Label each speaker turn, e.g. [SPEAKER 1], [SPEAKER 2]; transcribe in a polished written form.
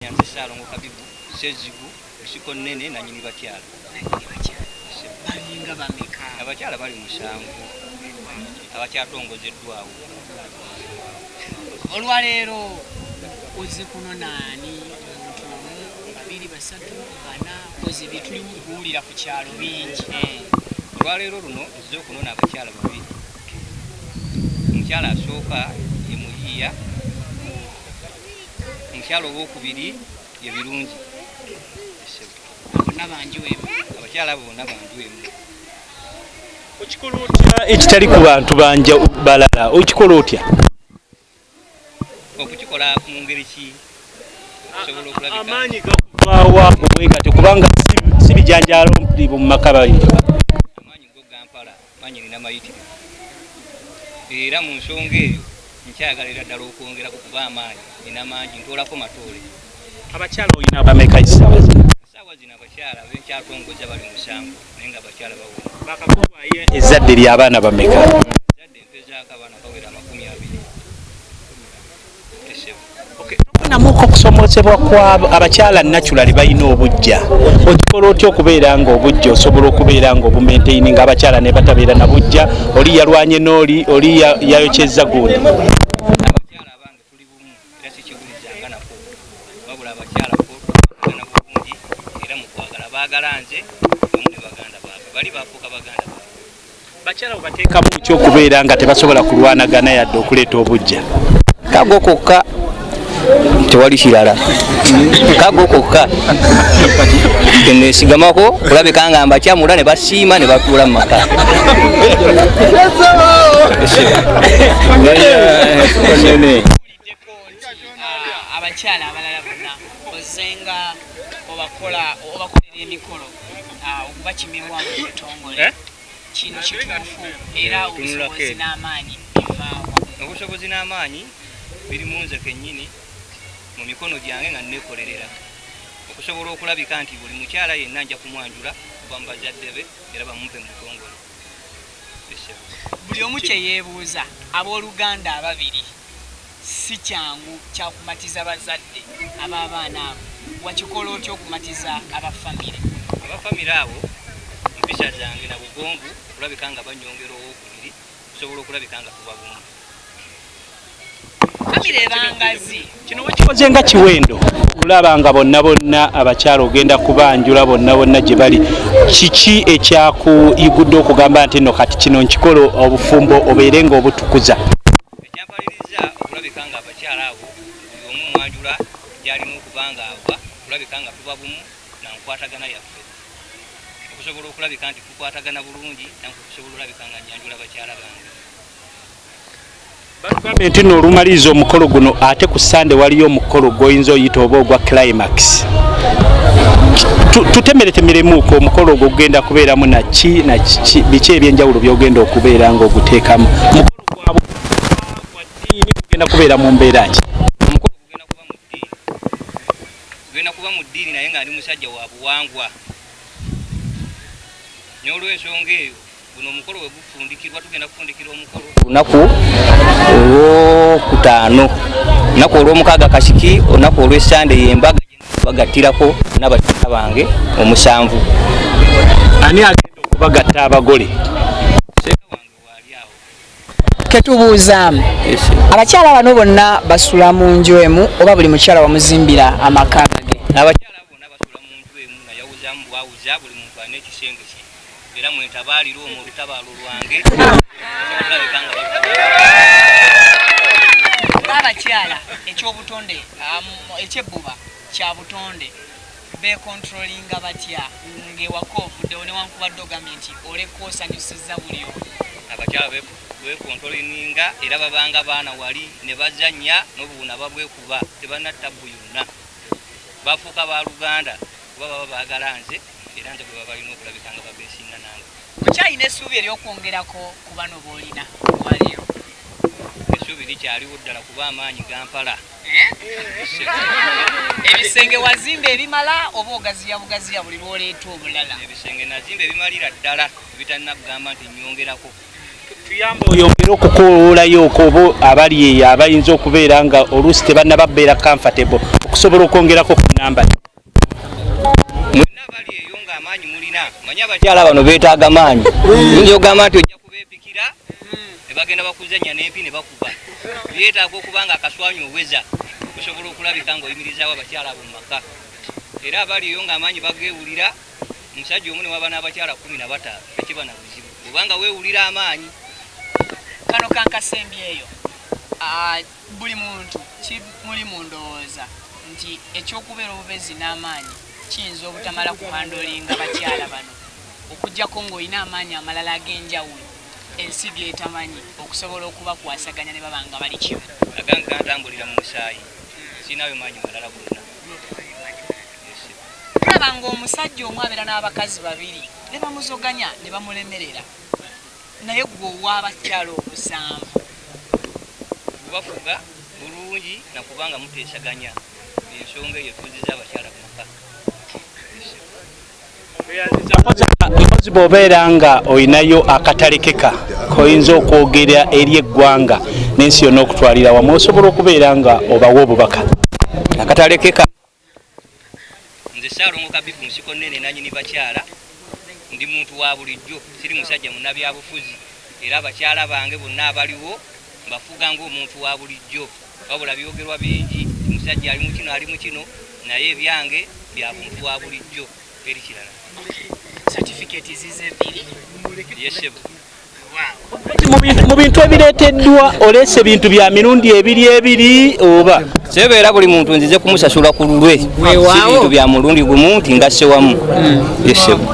[SPEAKER 1] Nze Ssaalongo Kabibu Ssezibu, Nsiko Nnene, nannyini bakyala.
[SPEAKER 2] Nannyini bakyala balinga bameka?
[SPEAKER 1] Abakyala bali 7 abakyatongozeddwawo.
[SPEAKER 2] Olwaleero ozze kunona ani? Omuntu omu, babiri, basatu, bana, kozi bye tuli mu kuwulira ku kyalo bingi.
[SPEAKER 1] Olwaleero luno nzize okunona abakyala babiri. Omukyala asooka ye Muyiiya, omukyala owokubiri ye Birungi.
[SPEAKER 2] Bonna banju emu?
[SPEAKER 1] Abakyala abo bonna banju emu.
[SPEAKER 3] Okikola otya ekitali ku bantu banja balala? Okikola otya?
[SPEAKER 1] Okukikola mu ngeri ki? Okusobola okulabika.
[SPEAKER 3] Amaanyi gakuvaawa bwe gatyo, kubanga si bijanjaalo mu maka bayingi.
[SPEAKER 1] Amaanyi go gampala, maanyi nina mayitirivu. Era mu nsonga eyo nkyagalira ddala okwongerako, kuba amaanyi nina mangi, ntoolako matoole.
[SPEAKER 3] Abakyala olina bameka essaawa zino?
[SPEAKER 1] Essaawa zino abakyala benkyatongoza bali 7, naye nga abakyala bawera.
[SPEAKER 3] Bakakuwayo ezzadde ly'abaana bameka?
[SPEAKER 1] Ezzadde mpezaako abaana bawera 20.
[SPEAKER 3] Tofunamuko okusomoozebwa kwa abakyala naturally balina obujja? Okikola otya okubeera nga obujja osobola okubeera nga obumaintaininga, abakyala ne batabeera na bujja, oli yalwanye n'oli, oli yayokyezza gundi?
[SPEAKER 1] Abakyala abange tuli bumu era sikiwulizanga nako, wabula abakyala bo tukwatagana bulungi era mu kwagala baagala nze wamu ne baganda baabwe, bali bafuuka baganda baabwe.
[SPEAKER 3] Bakyala obateekamu ki okubeera nga tebasobola kulwanagana yadde okuleeta obujja?
[SPEAKER 1] Kago kokka, tewali kirala, kago kokka kenesigamako kulabika nga mbakyamula ne basiima ne batuula mu maka.
[SPEAKER 2] Owuliddeko nti abakyala abalala bonna ozenga obakolera emikolo okubakima ewaabwe mu butongole. Kino kituufu? Era obusobozi n'amaanyi bivaawa?
[SPEAKER 1] Obusobozi n'amaanyi biri mu nze kennyini, mu mikono gyange nga neekolerera, okusobola okulabika nti buli mukyala yenna nja kumwanjula kuva mu bazadde be era bamumpe mu butongole.
[SPEAKER 2] Buli omu kye yeebuuza, abooluganda ababiri si kyangu kyakumatiza bazadde ab'abaana abo, wakikola otya okumatiza abafamire?
[SPEAKER 1] Abafamire abo mpisa zange na bugonvu okulabika nga banyongera owokubiri, okusobola okulabika nga tuba bumu.
[SPEAKER 2] Famire ebangazi.
[SPEAKER 3] Kino wakikoze nga kiwendo okulaba nga bonna bonna abakyala ogenda kubanjula bonna bonna gye bali. Kiki ekyakuyigudde okugamba nti nno kati kino nkikola obufumbo obeere nga obutukuza?
[SPEAKER 1] Ekyampaliriza okulabika nga abakyala abo buli omu mwanjula gyalina okuba nga ava, okulabika nga tuba bumu na nkwatagana yaffe, okusobola okulabika nti tukwatagana bulungi, nange okusobola olabika nga nyanjula bakyala bange.
[SPEAKER 3] Batugambye nti nno olumaliriza omukolo guno, ate ku Sande waliyo omukolo gw'oyinza oyita oba ogwa climax. Tutemeretemeremuuko omukolo ogwo gugenda kubeeramu naki nakiki, biki ebyenjawulo by'ogenda okubeera ng'oguteekamu? Mukolo gwa ddiini, gugenda kubeera mu mbeera ki?
[SPEAKER 1] Omukolo gugenda kuba mu ddiini, gugenda kuba mu ddiini, naye nga ndi musajja wa buwangwa. N'olwensonga eyo guno omukolo we gufundikirwa, tugenda kufundikira omukolo olunaku olwokutaano, olunaku olwomukaaga kasiki, olunaku olw'essande y'embaga bagattirako n'abakyala bange 7.
[SPEAKER 3] Ani agenda okubagatta abagole?
[SPEAKER 1] Seeka wange waali awo.
[SPEAKER 2] Ketubuuzaamu, abakyala bano bonna basula mu nju emu oba buli mukyala wamuzimbira amaka gage?
[SPEAKER 1] Abakyala bonna basula mu nju emu, nayawuzaamu bwawuza, buli muntu alina ekisenge kye, era mwentabaalira omwo olutabaalo lwange olabika nga
[SPEAKER 2] Abakyala ekyobutonde, ekyebbuba kya butonde, bekontrolinga batya ng'ewaka ovuddewo, newankubadde ogambye nti oleka osanyusiza buli omu?
[SPEAKER 1] Abakyala bekontrolinga era babanga baana wali ne bazannya n'obuwuna babwekuba, tebalina tabbu yonna, bafuuka baluganda kuba baba baagala nze era nze gwe baba balina okulabika nga babeesinga nange.
[SPEAKER 2] Okyalina essuubi ery'okwongerako ku bano b'olina olwaleero?
[SPEAKER 1] Essuubi likyaliwo ddala kuba amaanyi gampala.
[SPEAKER 2] Ebisenge wazimba ebimala oba ogaziya bugaziya buli lw'oleeta obulala?
[SPEAKER 1] Ebisenge nazimba ebimalira ddala, ebitalina kugamba nti nyongerako.
[SPEAKER 3] Tuyambe oyongere okukoowolayo oba abali eyo abayinza okubeera nga oluusi tebannababeera comfortable okusobola okwongerako ku namba.
[SPEAKER 1] Mwenna abali eyo ng'amaanyi mulina, manye abakyala bano beetaaga maanyi. Oyinza okugamba nti ojja kubeepikira ne bagenda bakuzannya n'empi ne bakuba. Byetaaga okuba nga akaswanyu oweza okusobola okulabika ng'oyimirizaawo abakyala abo mu maka. Era abali eyo ng'amaanyi bageewulira, omusajja omu ne waba n'abakyala 15 tekiba na buzibu bw'oba nga weewulira amaanyi.
[SPEAKER 2] Kano kankasembyeyo. Buli muntu kimuli mu ndowooza nti eky'okubeera obubezi n'amaanyi kiyinza obutamala kuhandolinga bakyala bano, okuggyako ng'olina amaanyi amalala ag'enjawulo ensi g'etamanyi okusobola okubakwasaganya ne baba nga bali kimu.
[SPEAKER 1] Agange gantambulira mu musaayi, sirinayo maanyi malala gonna.
[SPEAKER 2] Tulaba ng'omusajja omu abeera n'abakazi babiri ne bamuzoganya ne bamulemerera, naye ggwe ow'abakyala omusanvu.
[SPEAKER 1] Kubafuga bulungi na kubanga muteesaganya ensonga eyo etuuziza abakyala mu maka.
[SPEAKER 3] Mpozi bw'obeera nga olinayo akatalekeka k'oyinza okwogera eri eggwanga n'ensi yonna okutwalira wamu, osobola okubeera nga obawa obubaka.
[SPEAKER 1] Akatalekeka. Nze Ssaalongo Kabibu Nsikonnene nannyini bakyala, ndi muntu wa bulijjo, siri musajja munnabyabufuzi, era abakyala bange bonna abaliwo mbafuga ng'omuntu wa bulijjo, wabula byogerwa bingi nti musajja ali mu kino ali mu kino, naye ebyange bya buntu wa bulijjo, teri kirala.
[SPEAKER 2] Certificate zize bbiri.
[SPEAKER 1] Yes, ssebo.
[SPEAKER 3] Mu bintu ebireeteddwa oleese bintu bya mirundi ebiri ebiri oba?
[SPEAKER 1] Ssebo, era buli muntu nzize kumusasula ku lulwe, si bintu bya mulundi gumu nti ngasse wamu. Yes, ssebo.